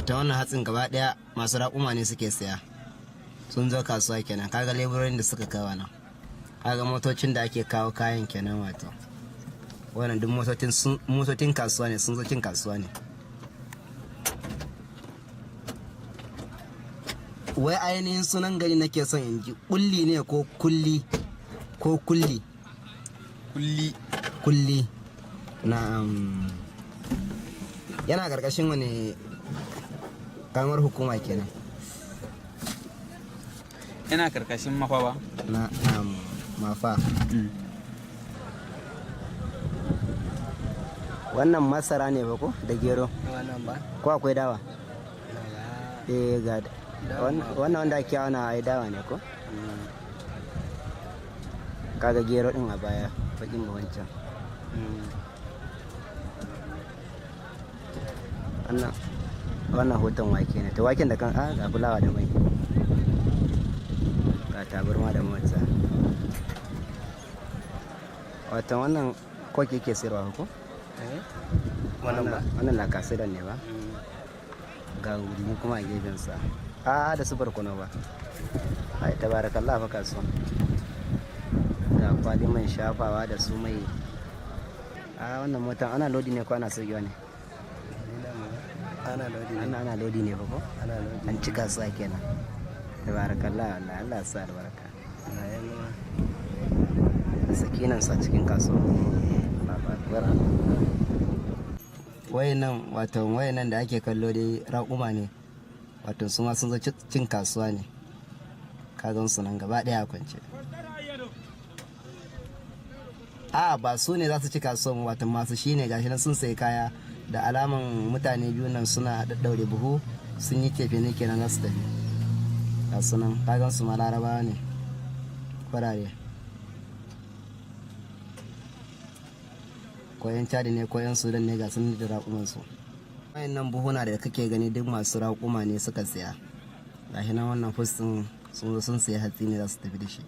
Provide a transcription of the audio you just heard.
Wata wannan hatsin gaba daya masu raƙuma ne suke saya. Sun zo kasuwa kenan. Kaga leburorin da suka kawo nan. Kaga motocin da ake kawo kayan kenan. Wato wannan duk motocin kasuwa ne, sun zo cin kasuwa ne. Wai ainihin sunan gari nake son in ji, Kulli ne ko Kulli ko Kulli? Kulli. Kulli na yana karkashin wani karamar hukuma kenan? Yana karkashin Mafa ba. Na Mafa. Wannan masara ne ba ko da gero? Wannan ba. Ko akwai dawa? Eh, ga wannan wanda ake auna, ai dawa ne ko? Kaga gero din a baya, bakin ga wancan. Wannan hoton wake ne. To, waken da kan a ga fulawa da mai, ga tabarma da mota. Wato wannan koki yake sayarwa ko? Wannan ba. Wannan lacasera ne ba? Ga wuri kuma a gefensa a da su barkono ba. Ai tabarakallah fa, kasuwa ga kwali man shafawa da su mai. A wannan motan ana lodi ne ko ana saukewa ne? Ana lodi ne. Ana lodi ne fa ko? Ana lodi. An ci kasuwa kenan. Tabarakallah, Allah Allah sa albarka. Na yan ma. Sakinan sa cikin kasuwa. Allahu akbar. Wayannan, wato wayannan da ake kallo dai raƙuma ne. Wato su ma sun zo cin kasuwa ne. Ka gan su nan gaba ɗaya a kwance. A ba su ne za su ci kasuwan, wato masu shi ne gashi nan sun sayi kaya. Da alaman mutane biyu nan suna daddaure buhu, sun yi kefe ne kenan, za su tafi. Ga su nan, ka gan su ma Larabawa ne kwarare, ko 'yan Chadi ne ko 'yan Sudan ne. Ga sun da raƙumansu. Wayannan buhuna da kake gani duk masu raƙuma ne suka siya. Gashi nan wannan fustin sun zo sun siya hatsi ne, za su tafi da shi.